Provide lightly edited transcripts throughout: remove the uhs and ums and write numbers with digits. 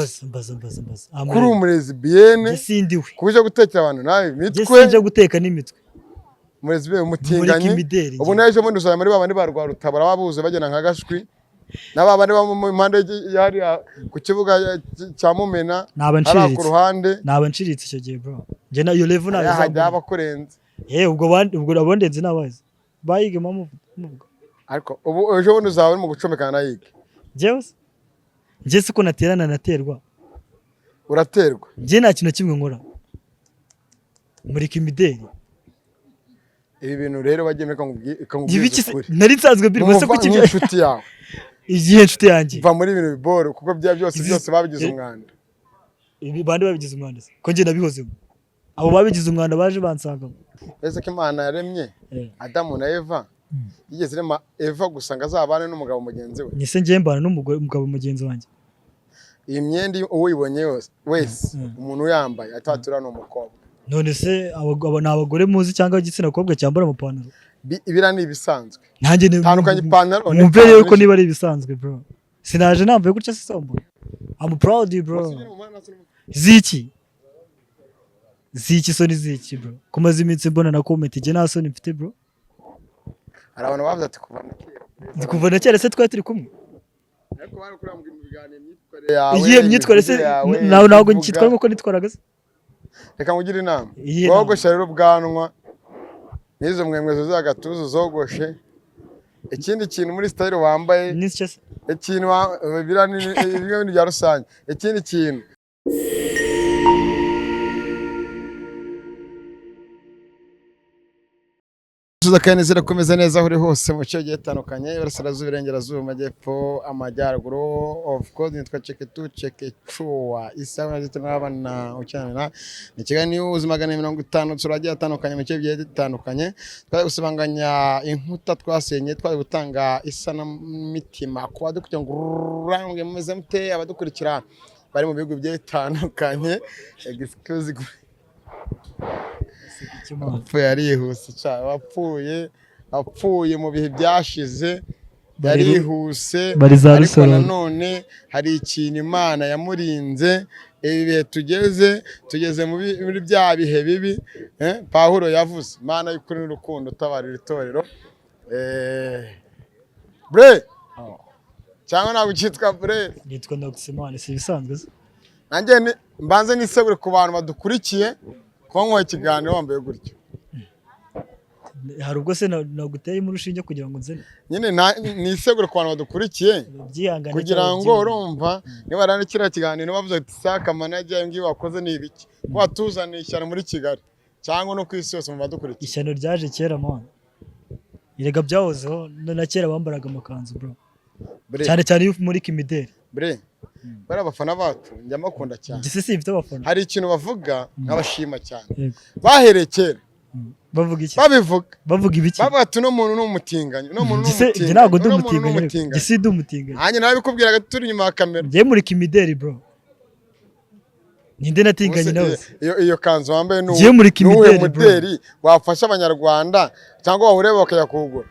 Mbaza, mbaza, mbaza, mbaza. Kuri umulesbienne. Njye sindi we. Kuba uje gutekera abantu nawe Njye imitwe. sinje guteka n'imitwe. Umulesbienne, Murika umutinganyi. imideri. Ubu n'ejo bundi uzaba muri ba bandi ba Rwarutabara babuze bagenda nka gashwi, na ba bandi bo mu mpande hariya ku kibuga cya Mumena, Naba hariya ku nciriritse. ruhande. Naba nciriritse icyo gihe, bro. Njye na iyo level nayo Hariya hajya izambona. abakurenze. Eh, ubwo bandi, ubwo abondenze nabazi bayige muvuga. Ariko ubu ejo bundi uzaba uri mu gucomekana na Yige. Njyewe se, njye siko naterana, naterwa. Uraterwa. Njye nta kintu na kimwe nkora, murika imideri. Ibi bintu rero bagiye Ibiki nkubwiza se? ukuri. Nari nsanzwe mbiri se kuki Nk'inshuti yawe, igihe nshuti yanjye. Va muri ibintu biboro, kuko bya byose byose babigize umwanda. Ibi bandi babigize umwanda se? Ko njye nabihozemo, abo babigize umwanda baje bansangamo. Ese ko Imana yaremye Adamu na Eva, yigeze irema Eva gusa ngo azabane n'umugabo mugenzi we? Nise njye mbana n'umugore, umugabo mugenzi wanjye. Iyi myenda iyo uwuyibonye yose wese, umuntu uyambaye atatura ni umukobwa. None se ni abagore muzi cyangwa igitsina kobwa cyambara amapantaro? Biriya ni ibisanzwe. Nanjye Tandukanye ipantaro mwumve n'ikanzu. rero ko niba ari ibisanzwe, bro, sinaje nambaye gutya se sombo. I'm proud, bro. Ziki ziki soni ziki, bro? Kumaze iminsi mbona na comment, njye nta soni mfite, bro. Hari abantu bavuze ati kuva na kera. Ndi kuva na kera se twari turi kumwe? Ariko bari kureba mu biganiro imyitwarire yawe, Iyihe myitwarire se? imivugire yawe, Nawe ntabwo ibyo nkitwara uvuga. nk'uko nitwaraga se. Reka nkugire inama. Iyihe nama? Wogoshe rero ubwanwa n'izo mwemwe z'agatuza uzogoshe. Ikindi kintu muri style wambaye, N'icyo se? ikintu biriya ni bimwe bintu bya rusange. Ikindi kintu, tuza kandi zirakomeza neza aho uri hose mu bice bigiye bitandukanye, iburasirazuba, iburengerazuba, amajyepfo, amajyaruguru. Of course nitwa Cheketu Chekechuwa isaha ndetse n'abana ukinana ni Kigali News 450. Turagiye atandukanye mu bice bigiye bitandukanye, twari gusibanganya inkuta twasenye, twari gutanga isanamitima ku badukurikira ngo urange mumeze mute, abadukurikira bari mu bihugu bigiye bitandukanye. Excuse, apfuye yarihuse ca, wapfuye apfuye mu bihe byashize yarihuse. Bari za Ariko Rusororo. nanone hari ikintu Imana yamurinze. Ibi bihe tugeze muri bya bihe bibi, Pawulo yavuze. Imana y'ukuri n'urukundo, utabarira itorero, bre, cyangwa ntabwo ukitwa bre? Nitwa Noximane, si ibisanzwe se? Nanjye mbanze nisegure ku bantu badukurikiye kuba nkoye ikiganiro wambaye gutyo. Hari ubwo se naguteyemo urushinge kugira ngo nzane? Nyine nisegure ku bantu badukurikiye Byihangane kugira cyangwa ngo byihangane. urumva niba rero kiriya kiganiro bavuze ati saka manager, ibi ngibi wakoze ni ibiki, ko watuzaniye ishyano muri Kigali cyangwa no ku isi yose mu badukurikiye. Ishyano ryaje kera, man. Erega byahozeho na kera bambaraga amakanzu, bro. Bre, Cyane cyane iyo umurika imideri. bre, bariya abafana bacu njya mbakunda cyane. Njye se simfite abafana? Hari ikintu bavuga nkabashima cyane. Yego. Bahereye kera Bavuga iki? babivuga. Bavuga ibiki? Bavuga ati uno muntu ni umutinganyi, uno muntu ni Njye se njye umutinganyi, ntabwo ndi uno muntu ni umutinganyi ariko. umutinganyi. Njye si ndi umutinganyi. Nanjye narabikubwiraga turi inyuma ya kamera. Njye murika imideri, bro. Ninde natinganye nawe se? Iyo kanzu wambaye ni Ngiye murika ni uwuhe imideli, bro. mudeli wafasha abanyarwanda cyangwa wawureba bakajya kuwugura?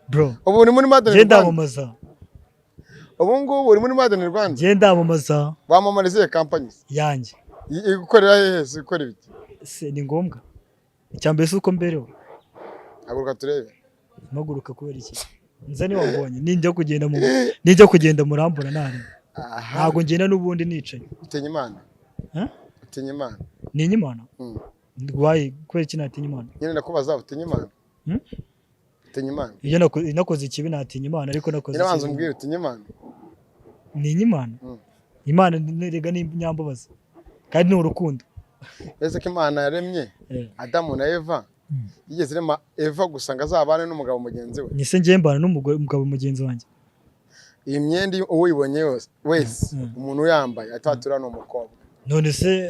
Bro, Ubu uri muri Made in njye Rwanda. ndamamaza. Ubu ngubu uri muri Made in Rwanda. Njye ndamamaza. Wamamariza iyihe company? Yanjye. Igukorera hehe se, ikora ibiki? Se ni ngombwa? Icya mbere si uko mberewe. Haguruka turebe. Mpaguruka kubera iki? Nza niwabonye ninjya kugenda murambura ntari. Aha. Ntabwo ngenda n'ubundi nicaye. Utinya Imana? Huh? Utinya Imana? Ntinya Imana? Why? Kubera iki natinya Imana? Nyine ndakubaza, utinya Imana? Hmm? Utinya Imana? Iyo nakoze ikibi natinya Imana, ariko nakoze Nyine banza ikibi- umbwire, utinya Imana? Ntinya Imana. Imana erega ni nyambabazi kandi ni urukundo. Ese ko Imana yaremye Adamu na Eva, yigeze irema Eva gusa ngo azabane n'umugabo mugenzi we? Nise njye mbana n'umugore, umugabo mugenzi wanjye. Iyi myenda iyo uwuyibonye yose wese, umuntu uyambaye atatura ni umukobwa. None se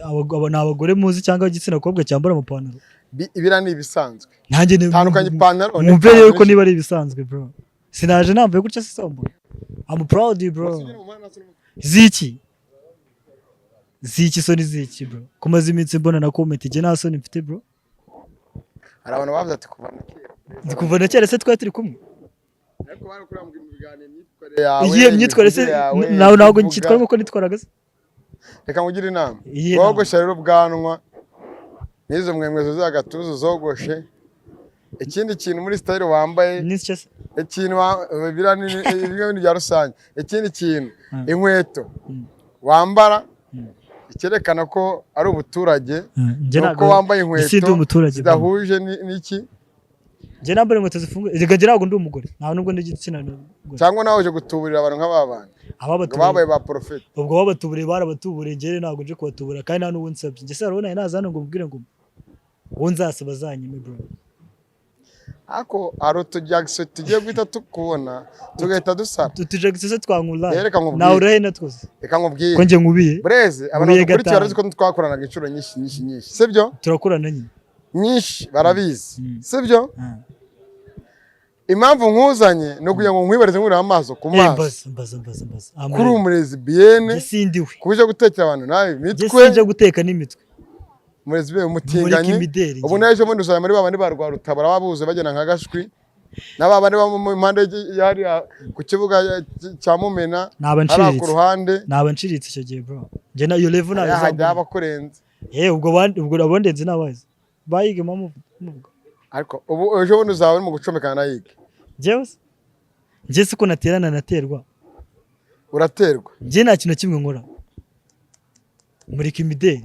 ni abagore muzi cyangwa igitsina kobwa cyambara amapantaro? Biriya ni ibisanzwe. Nanjye Tandukanye ipantaro mwumve n'ikanzu rero ko n'ijipo. niba ari ibisanzwe, bro, sinaje nambaye gutya se sombo. I'm proud, bro. Ziki ziki soni ziki, bro? Kumaze iminsi mbona na comment, njye nta soni mfite, bro. Hari abantu bavuze ati kuva na kera. Ndi kuva na kera se twari turi kumwe? Ariko bari kurambwira mu biganiro imyitwarire yawe, Iyihe myitwarire se? Imivugire yawe, Nawe ntabwo uvuga. nkitwara nk'uko nitwaraga se. Reka nkugire inama. Iyihe nama? Wogosha rero ubwanwa n'izo mwemwezo z'agatuza uzogoshe. Ikindi kintu muri style wambaye, N'icyo se? ikintu biriya ni bimwe bintu bya rusange. Ikindi kintu, inkweto wambara, icyerekana ko ari ubuturage Njye ni uko ntabwo wambaye njye sindi inkweto umuturage, bro. zidahuje n'iki. Njye nambara inkweto zifunguye. Reka, njye ntabwo ndi umugore, nta nubwo ndi igitsina gore. Cyangwa nawe uje gutuburira abantu nk'aba bantu ngo Ababatuburiye babaye ba porofeti. Ubwo babatuburiye, barabatuburiye. Njye ntabwo nje kubatubura, kandi nta n'uwo nsabye. Njye se harabona naza hano ngo mubwire ngo uwo nzasaba azanyime, bro? Ariko hari utujagisi tugiye guhita tukubona tugahita dusara. Utujagisi se twankura? Rero reka nkubwire. Nawe urahena twose. Reka nkubwire. Ko njye nkubiye? Bureze abantu Nkubiye badukurikiye gatanu. barazi ko twakoranaga inshuro nyinshi nyinshi nyinshi, sibyo? Turakorana nyine. Nyinshi, barabizi. Sibyo? Ah. Impamvu nkuzanye ni ukugira ngo nkwibarize nkureba amaso ku Eh, maso. Mbaza, mbaza, mbaza, mbaza. Kuri umulesbienne, Njye sindi we. kuba uje gutekera abantu nawe Njye imitwe. sinje guteka n'imitwe. Umulesbienne, Murika umutinganyi. imideri Ubu njye. n'ejo bundi uzajya muri ba bandi ba Rwarutabara babuze bagenda nka gashwi, na ba bandi bo mu mpande hariya ku kibuga cya Mumena, Naba hariya ku nciriritse. ruhande. Naba nciriritse icyo gihe, bro. Njye na iyo level ntayo Hariya hajya izambona. abakurenze. Eh, ubwo ubwo abondenze n'abazi bayige muvuga. Ariko ubu ejo bundi uzaba uri mu gucomekana na yige. Njyewe se, njye se ko naterana naterwa? Uraterwa. Njye nta kintu na kimwe nkora, murika imideri.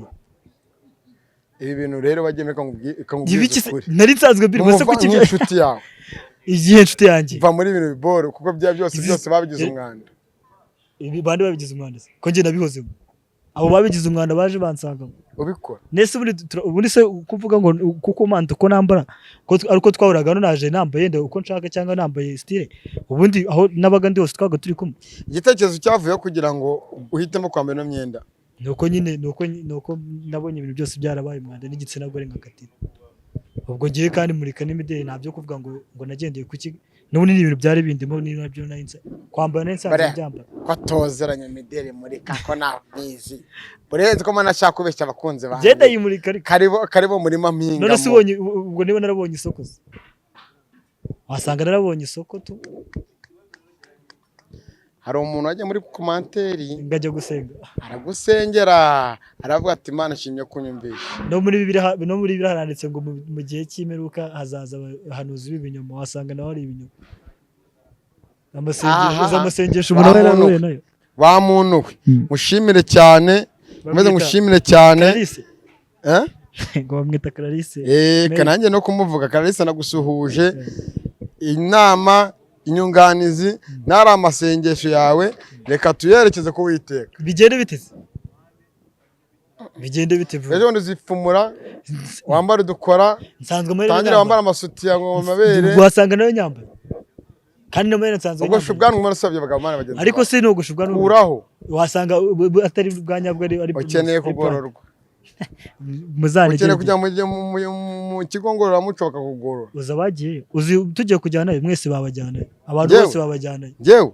Ibi bintu rero bagiye reka Ibiki nkubwize se? ukuri. Nari nsanzwe mbiri se kuki ibyo- Nk'inshuti yawe, Igihe nshuti yanjye. va muri ibintu biboro, kuko bya byose byose babigize umwanda. Ibi bande babigize umwanda se? Ko njye nabihozemo, abo babigize umwanda baje bansangamo. Ubikora. Nese ubundi ubundi se kuvuga ngo kuko manda uko nambara ko ariko twahuraga hano naje nambaye yenda uko nshaka cyangwa nambaye style, ubundi aho nabaga ndi hose twabaga turi kumwe. Igitekerezo cyavuyeho kugira ngo uhitemo kwambara ino myenda? Nuko nyine nuko nabonye ibintu byose byarabaye umwanda n'igitsina gore nkakatira. Ubwo ngiye kandi murika n'imideli, nta byo kuvuga ngo nagendeye kuki, n'ubundi ni ibintu byari bindimo, ni nabyo nari kwambara, nari nsanzwe Bare. mbyambara. Ko atozeranye imideli muri kako ntabizi uretse ko mbona ashaka kubeshya abakunzi Njye banjye. ndayimurika ariko. Karibo karibo murima mpingamo. None se ubonye ubwo niba narabonye isoko se, wasanga narabonye isoko tu. Hari umuntu wajya muri commentaire Ngajya gusenga. aragusengera, aravuga ati: "Imana ishimye kunyumvisha." No muri Bibiliya haranditse ngo mu gihe cy'imperuka hazaza abahanuzi b'ibinyoma, wasanga nawe ari ibinyoma. Amasengesho, Aha. uzi amasengesho umuntu aba Wa muntu yarahuye we. nayo. Wa muntu we, mushimire cyane maze Bamwita mushimire cyane. Clarisse. Eh? Ngo bamwita Clarisse. Eh, Mary. kananjye no kumuvuga. Clarisse, nagusuhuje. Inama, inyunganizi n'ari amasengesho yawe, reka tuyerekeze ku Uwiteka. Bigende bite se? Bigende bite, bro? Ejo bundi uzipfumura wambare udukora, Nsanzwe amaherena utangire nyambara. wambare amasutiya ngo mu mabere. Wasanga nayo nyambaye, kandi n'amaherena nsanzwe Ubwo nyambaye. ubwanwa umusabye abagabo mana bagenzi Ariko bawe. se nogosha ubwanwa? Kuraho. Wasanga atari bwa nyabwo, ari Ukeneye ari kugororwa. Muzanegere. Ukeneye kujya mu kigo ngororamuco bakakugorora. Uza abagiyeyo, uzi tugiye kujyanayo mwese babajyanayo, abantu Njyewe? bose babajyanayo. Njyewe?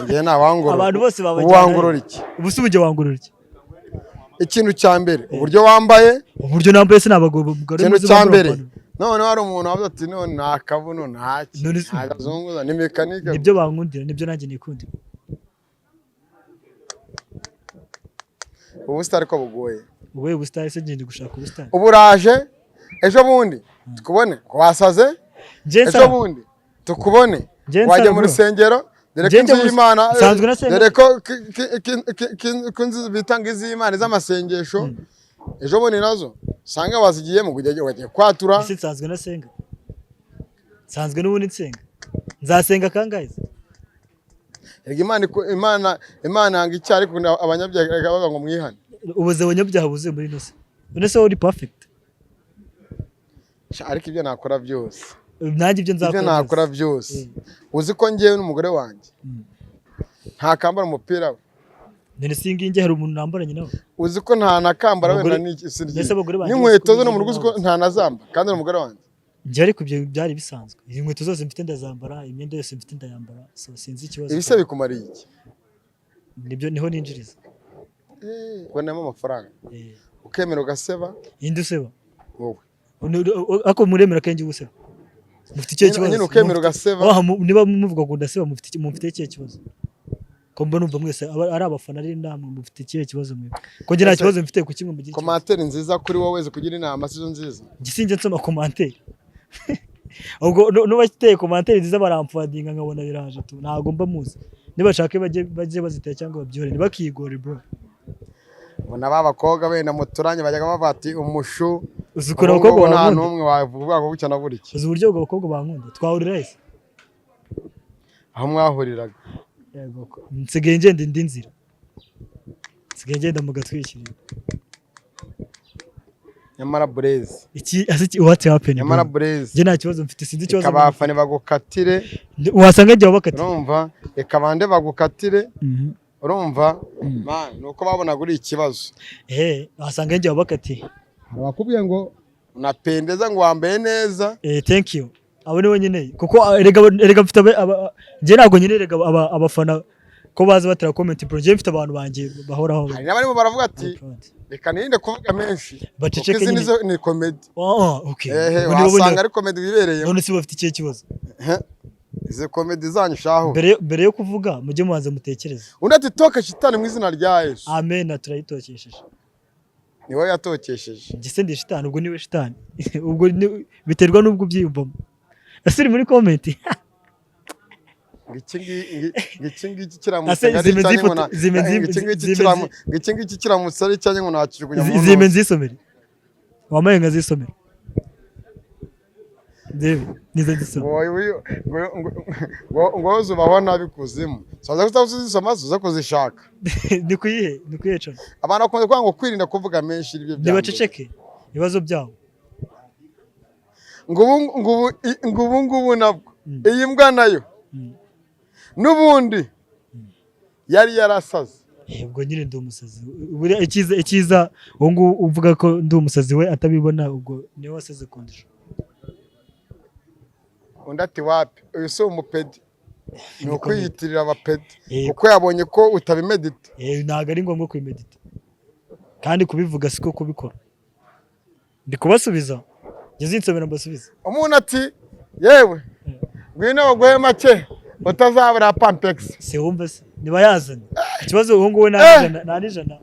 Njyewe ntawangorora. Abantu bose Ubu babajyanayo. wangorora iki? Ubu se ujya wangorora iki? Ikintu cya mbere, uburyo wambaye. Uburyo nambaye se nabagabo? Ikintu cya mbere, noneho hari umuntu wavuze ati: "None nta kabuno, ntaki, None nta kazunguza, ni mekanike." Nibyo bankundira, nibyo nanjye nikundira. Ubu sitari ko bugoye. Ubuhe busitani se? Ngende gushaka ubusitani? Ubu uraje ejo bundi tukubone ko wasaze. Njye Ejo nsara. bundi tukubone Njye nsara, wajya mu bro. rusengero, dore ko Njye inzu njya mu y'Imana, nsanzwe nasenga. dore ko ko inzu bitanga iz'Imana iz'amasengesho, ejo bundi nazo usanga bazigiyemo kujya wagiye kwatura. Ese nsanzwe nasenga, nsanzwe n'ubundi nsenga, nzasenga kangahe se? Erega Imana yanga icyaha, ariko abanyabyaha ikabavuga ngo mwihane. Ubuze abanyabyaha buzuye muri ino si. None se wowe uri perfect? Sha, ariko ibyo nakora byose, Nanjye ibyo ibyo nzakora nakora byose. byose, uzi ko njyewe n'umugore wanjye ntakambara umupira we. None si iyi ngiyi hari umuntu nambaranye nawe? Uzi ko nta nakambara wenda n'iki si Mbese abagore banjye n'inkweto bose zo no mu rugo, uzi ko ko ntanazamba kandi ni umugore wanjye. Njye ariko ibyo byari bisanzwe, izi nkweto zose mfite ndazambara, imyenda yose mfite ndayambara, so sinzi ikibazo. Ibi se bikumariye iki? Nibyo, niho ninjiriza. Ubonamo amafaranga? Eh. Ukemera ugaseba? Inde useba? Wowe. Ariko muremera ko njye useba? Mufite ikihe Nyine kibazo? nyine ukemera ugaseba. Niba muvuga ngo ndaseba, mufite ikihe kibazo? Ko mbona numva mwese ari abafana, ari namwe, mufite ikihe kibazo mwe? Ko njye nta Ese kibazo mfite, ku kimwe mugira ikibazo? Commentaire nziza kuri wowe zikugira inama sizo nziza? Njye sinjya nsoma commentaire. Ubwo n'ubateye commentaire nziza baramfadinga nkabona biraje tu. Ntabwo mba muzi. Nibashake bajye bazitera cyangwa babyihorere, ntibakigore, bro. Ubona ba bakobwa benda muturanye bajyaga bavuga ati umushu. Uzi ukuntu Ubu abakobwa ngubu nta bankunda? n'umwe wavuga ngo bucya na buriki. Uzi uburyo ubwo abakobwa bankunda? Twahurira hese? Aho mwahuriraga. Yego ko. Nsigaye ngenda indi nzira, nsigaye ngenda mu gatwikiriye. Nyamara Burezi. Iki ase iki? What happened, Nyamara bro? Burezi. Njye nta kibazo mfite, sinzi ikibazo. Reka abafana bagukatire. Wasanga njye wabakatiye. Urumva, reka bande bagukatire. Urumva, man, ni uko babonaga uri ikibazo. Eh, wasanga njye wabakatiye. Hari abakubwiye ngo unapendeza, ngo wambaye neza. Eh, thank you. Abo nibo nyine, kuko erega mfite njye ntabwo nyine, erega abafana ko baza batera comment, bro, njye mfite abantu banjye bahoraho. Hari n'abarimo baravuga ati I'm proud. reka nirinde kuvuga menshi, Baceceke kuko izi nyine. nizo ni comedy. Oh, okay. Ehe. Ubwo nibo Wasanga nyine. ari comedy wibereyemo. None se bafite ikihe kibazo? Izi comedy zanyu shaho. Mbere yo kuvuga mujye mubanza mutekereze. Undi ati toka shitani mu izina rya Yesu. Amen, turayitokesheje. Ni wowe yatokesheje. Njye se ndi shitani? Ubwo niwe shitani. Ubwo biterwa n'ubwo ubyiyumvamo. Ese uri muri comment? Ngo iki ngiki kiramutse Ase ari zime icyanjye ngo zime ngo iki ngiki zime ngo iki ngiki kiramutse ari icyanjye ngo nakijugunya mu zime ntoki. Nzisomere, wambaye nkazisomera, ndebe nize nzisome. Ngo zubaho nabi kuzimu, saza kuzisoma, uza kuzishaka. Ni kuyihe cano? Abantu bakunze kuvuga ngo kwirinda kuvuga menshi aribyo bya mbere. Ntibaceceke, ibibazo byabo. Ngo ubu ngubu nabwo iyi mbwa nayo n'ubundi yari yarasaze. Eh, ubwo nyine ndi umusazi. Buriya icyiza ubu ngubu uvuga ko ndi umusazi we atabibona, ubwo niwe wasaze kundusha. Undi ati wapi, uyu si umupedi, ni ukwiyitirira abapedi, Yego. kuko yabonye ko utabimedita. Eh, ntabwo ari ngombwa kubimedita, kandi kubivuga siko kubikora. Ndi kubasubiza, ngeze insomero mbasubize. Umuntu ati yewe, ngwino baguhe make utazabura pampegisi. Se wumva se niba yazanye ikibazo ubu ngubu nta Eh. n'ijana, nta n'ijana.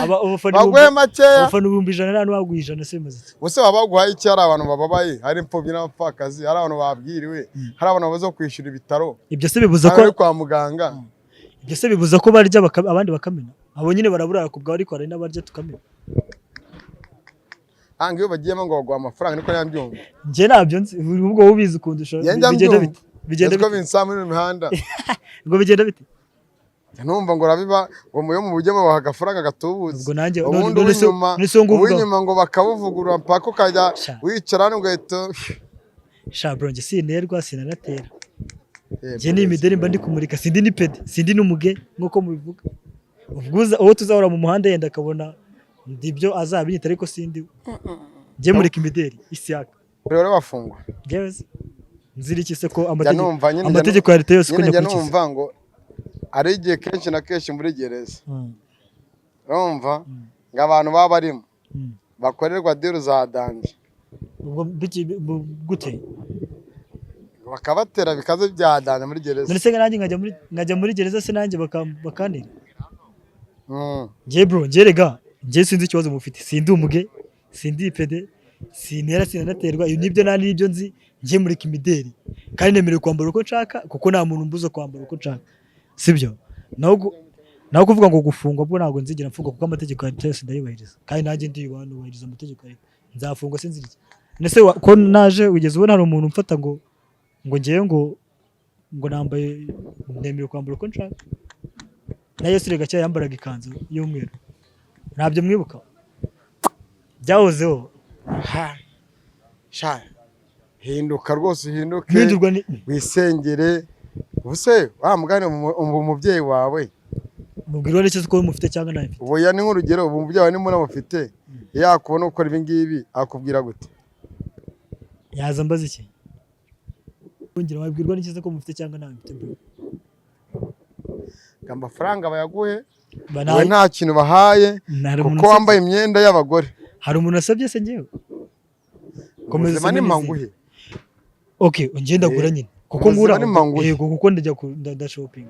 Abafana Baguhe makeya. Abafana 100,000, nta n'uwaguha 100 se bimaze iki? Ubuse baba baguhaye iki? Hari abantu bababaye, hari imfubyi n'abapfakazi, hari abantu babwiriwe, hari abantu babuze kwishyura ibitaro, Ibyo se bibuza hari ko abari kwa muganga. Ibyo se bibuza ko barya abandi bakamena? Abo nyine baraburara ku bwawe, ariko hari n'abarya tukamena. Hanga iyo bagiyemo ngo baguha amafaranga, niko nyambyumva. Njye ntabyo nzi, ubwo wowe ubizi ukundusha. Njye njya Bigenda mbyumva. bite? Bigenda Nzi ko bite? binsaba muri mihanda. Ngo bigenda bite? Numva ngo urabiba, ngo muyo mu buryo babaha agafaranga gatubutse. Ubwo nanjye ubundi none se uw'inyuma none se uwo nguwo uvuga uw'inyuma ngo bakawuvugurura mpaka ukajya Sha. wicara hano ugahita Sha bro, njye sinterwa, sinanatera. Eh, Njye ni imideli mba ndi kumurika, sindi ni pede, sindi n'umuge nk'uko mubivuga. Ubwo uwo tuzahora mu muhanda yenda akabona ndibyo azabinyita, ariko sindi we. Njye murika imideli isiyaka. Rero bafungwa. Njyewe se nzira iki se ko Njya amategeko numva nyine njya amategeko ya leta yose uko nyine njya nyakurikiza? numva ngo ari igihe kenshi na kenshi muri gereza, urumva, ngo abantu baba barimo bakorerwa deal za danger. Ubwo gute? Bakabatera bikaze bya danger muri gereza. None se nanjye nkajya muri gereza se nanjye bakantera? Njye bro, njye rega njye sinzi ikibazo mufite. Sindi umuge, sindi pede, sintera, sinanaterwa. Ibyo nibyo nta n'ibyo nzi. Njye murika imideli kandi nemerewe kwambara uko nshaka, kuko nta muntu umbuza kwambara uko nshaka, sibyo? Naho kuvuga ngo gufungwa bwo, ntabwo nzigera mfungwa, kuko amategeko ya leta yose ndayubahiriza, kandi nanjye ndiyubaha, nubahiriza amategeko ya leta. Nzafungwa se nzira iki? Nese ko naje ugeze ubona hari umuntu umfata ngo ngewe ngo nambaye, nemerewe kwambara uko nshaka? Na Yesu rega kera yambaraga ikanzu y'umweru, ntabyo mwibuka? Byahozeho. Ha. Sha, hinduka rwose, uhinduke. Mpindurwa ni Wisengere. Ubuse wa mugani ubu umubyeyi wawe Mubwirwa n'iki ko mufite cyangwa ntayo mfite? Ubu ya ni nk'urugero, ubu umubyeyi wawe nimba unamufite, iyo yakubona ukora ibi ngibi akubwira gute? Yaza mbaza iki? Wongera wabwirwa n'iki ko mufite cyangwa ntayo mfite, bro? Ngo amafaranga bayaguhe, Ba wowe nta kintu bahaye Hari umuntu kuko usabye? wambaye imyenda y'abagore. Hari umuntu asabye se njyewe? Komeza Ubuzima usome ni n'izindi. mpanguhe. Okay, njye ndagura Eh, nyine kuko ubuzima ngura. ni manguhe. Yego, kuko ndajya ndashopping,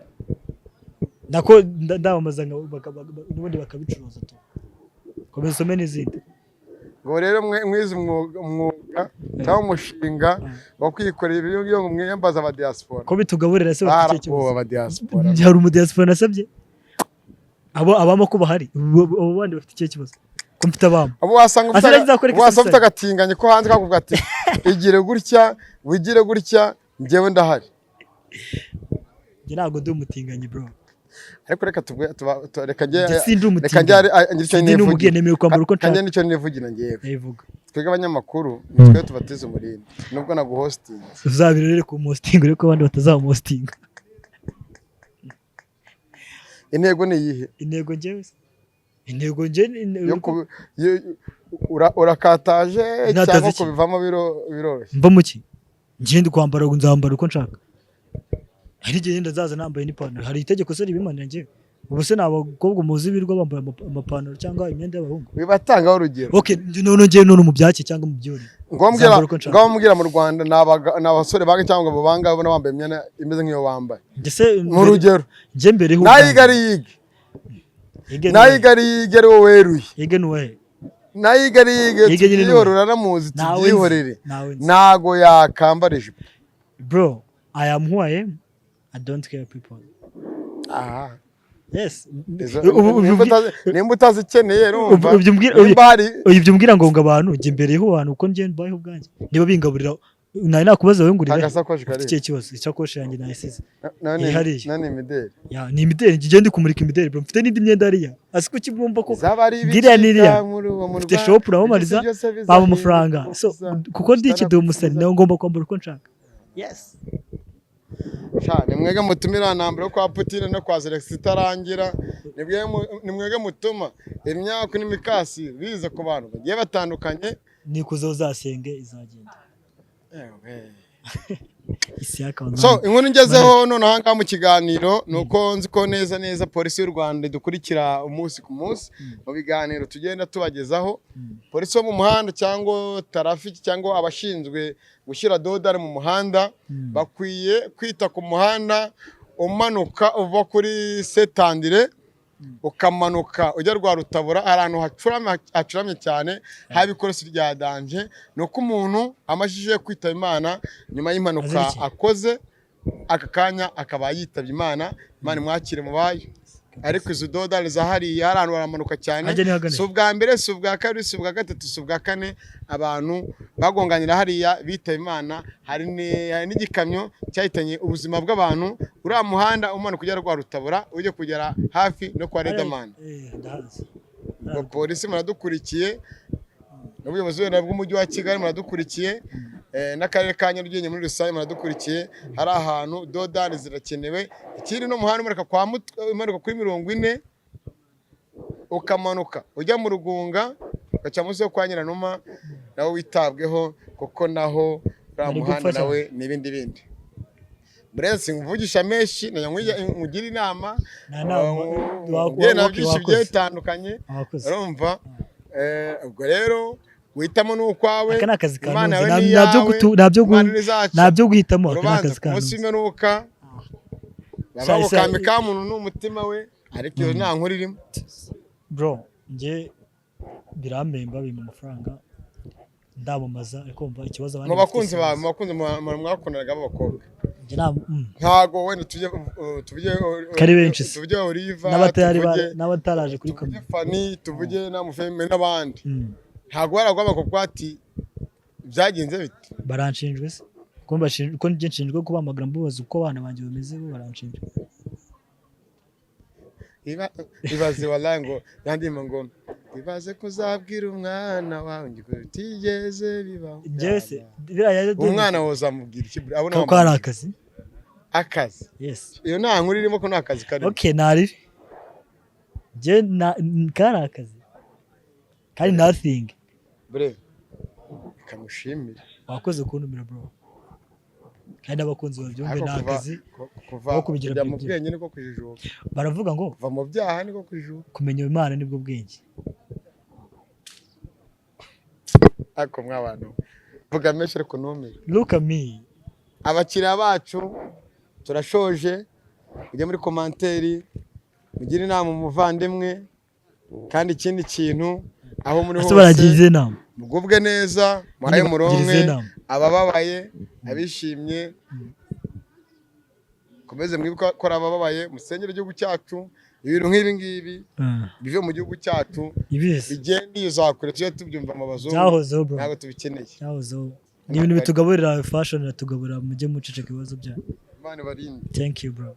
nako ndamamaza n'ubundi bakabicuruza tu. Komeza usome n'izindi. Ngo rero mwe mwize umwuga cyangwa umushinga wo kwikorera ibyo ngo mwiyambaza aba diaspora. Ko bitugaburira se, bafite ikihe Barakowe kibazo? Aba diaspora. Hari umudiaspora nasabye? Abo abamo ko bahari, abo bandi bafite ikihe kibazo ko mfite abamo? Abo wasanga ufite Ase nzakwereka wasanga ufite isabune. Agatinganyi ko hanze kakuvuga ati: "Igire gutya, wigire gutya, njyewe ndahari." Njye ntabwo ndi umutinganyi, bro. Ariko reka tuvuge reka njye Njye sindi reka njye umutinganyi. Ngira icyo Sindi n'umubwiye, nivugira. nemerewe kwambara uko Kanjye nshaka. nicyo nivugira njyewe. Ndayivuga. Twebwe abanyamakuru ni twe tubatiza umurindi nubwo naguhostinze. Uzabirore ku mostinga, ariko abandi batazamostinga. Intego ni iyihe? Intego njyewe se? Intego njye Yo urakataje Ntatazi cyangwa iki? Kubivamo biroroshye. Mva mu ki? Njye ndi kwambara, ngo nzambara uko nshaka. Hari igihe ngenda nzaza nambaye n'ipantaro. Hari itegeko se ribimanira njyewe? Ubu se ni abakobwa muzi birirwa bambaye amapantaro cyangwa imyenda y'abahungu? Wibatangaho urugero. Okay, none njyewe none mu byaki cyangwa mu byori? Ngombwira. Nzambara uko nshaka. Ngaho mbwira, mu Rwanda ni abasore bange cyangwa abo bangahe ubona bambaye imyenda imeze nk'iyo wambaye? Njye se Mu rugero. Njye mbere ho Nayiga ari yige. Yige. Nayiga ari yige, ari wowe weruye. Yige nuwahe? Nayiga ari yige. Yige nyine ni Tubyihorere, uranamuzi. Nawe nzi. Tubyihorere. Nawe nzi. Ntago yakambara ijipo. Bro, I am who I am. I don't care people. Aha. Yes. Nimba utazikeneye, urumva nimba hari Ibyo umbwira ngo abantu, njye mbere ho abantu uko njye mbayeho ubwanjye, niba bingaburira, nari nakubaza wowe ngurira. Agasakoshi Ufite kari ikihe kibazo? Isakoshi yanjye nayisize none iri hariya. None imideli. Ya, ni imideli. Njye ndi kumurika imideli, bro. Mfite n'indi myenda hariya. Asi kuki bumva ko Zaba ari ngiriya n'iriya? Ibicika muri uwo murwa. Mfite shop uramamariza, Ibyo byose bampa amafaranga. So bizahinduka. kuko ndi iki, ndi umusani, nawe ngomba kwambara uko nshaka. Yes. Sha, ni mwege mutumira intambara yo kwa Putin no kwa Zelensky itarangira. Ni mwege mutuma imyaku n'imikasi biza ku bantu bagiye batandukanye. Nikuze uzasenge izagenda. Ewe. Isi yakaba. So inkuru ngezeho none aha ngaha mu kiganiro ni uko nzi ko neza neza polisi y'u Rwanda idukurikira umunsi ku munsi mu biganiro tugenda tubagezaho. Polisi yo mu muhanda cyangwa traffic cyangwa abashinzwe gushyira dodani mu muhanda bakwiye kwita ku muhanda umanuka uva kuri setandire ukamanuka ujya rwa Rutabura. Ahantu hacuramye, hacuramye cyane, haba ikorosi rya danger. Ni uko umuntu amajije kwitaba Imana nyuma y'impanuka Azira iki? akoze aka kanya akaba yitabye Imana, Imana imwakire mu bayo. Ariko izo dodani za hariya, hari ahantu baramanuka cyane. Hajya ni hagane. Si ubwa mbere, si ubwa kabiri, si ubwa gatatu, si ubwa kane abantu bagonganira hariya bitaba Imana. Hari n'igikamyo cyahitanye ubuzima bw'abantu. Uriya muhanda umanuka ujya rwa Rutabura, ujya kugera hafi no kwa Riderman. Eh, ndahazi. Ubwo polisi muradukurikiye, n'ubuyobozi wenda bw'umujyi wa Kigali muradukurikiye, n'akarere ka Nyarugenge muri rusange muradukurikiye. Hari ahantu dodani zirakenewe. Ikindi n'umuhanda umanuka kwa umanuka kuri 40 ukamanuka ujya mu Rugunga, ugaca munsi yo kwa Nyiranuma, nawo witabweho kuko naho uriya Bari muhanda gupfa. nawe n'ibindi bindi. Buretse nkuvugisha menshi, nkugire inama. Nta nama. Ubwire na byinshi bigiye Wakoze. bitandukanye. Wakoze. Urumva, ubwo rero guhitamo ni ukwawe. Aka ni akazi Imana kanunze. yawe ni Nta byo iyawe, nta byo Imana ni izacu. nta byo guhitamo. Aka ni Urubanza akazi ku munsi kanunze. w'imperuka baba gukambika muntu ni umutima we, ariko iyo nta nkuru irimo. Bro, njye birampemba, bimpa amafaranga, ndamamaza. Ariko mva ikibazo abandi Mu bafite bakunzi bawe, si mu bakunzi mwakundanaga b'abakobwa, njye nta ntago wenda tujye tuvuge Kari benshi se. tuvuge Oliva, N'abatari tuvuge n'abataraje kuri tuvuge kamera. Fani, tuvuge na Mufeme n'abandi, ntago baragwaba kuko ati byagenze bite? Baranshinjwe se? Ko mbashinjwe, ko njye nshinjwe kubahamagara mbabaza uko abana banjye bameze, bo baranshinjwe? Ibaze wallahi ngo yandimba ngo ibaze kuzabwira umwana wawe ngo utigeze bibaho. Njyewe se biriya yaje Umwana wawe uzamubwira iki? Abona ko ari akazi. Akazi. Yes. Iyo nta nkuru irimo ko nta kazi karimo. Okay, nari njye na kari akazi kandi nothing. Bre, kamushimire. Wakoze kuntumira, bro, kandi n'abakunzi babyumve, Ariko ni akazi kuva aho kubigira kujya mu big deal. bwenge niko kujijuka. Baravuga ngo Kuva mu byaha niko kujijuka. kumenya Imana nibwo bwenge. Ariko mwabantu vuga menshi ariko ntumire. Look at me. Abakiriya bacu, turashoje. Mujye muri commentaire, mugire inama umuvandimwe. Kandi ikindi kintu, aho muri Ese baragira hose izihe nama? Mugubwe neza, muraye Nyine muronke. bagira izihe nama? Abababaye, abishimye, komeze mwibuke ko ari abababaye, musengere igihugu cyacu. Ibintu nk'ibi ngibi bive mu gihugu cyacu, Ibizi bigende izakure, tujye tubyumva mu bazungu. Byahozeho, bro. Ntabwo tubikeneye. Byahozeho, ni ibintu bitugaburira, fashion iratugaburira. Mujye muceceka ibibazo byanyu. Imana ibarinde. Thank you, bro.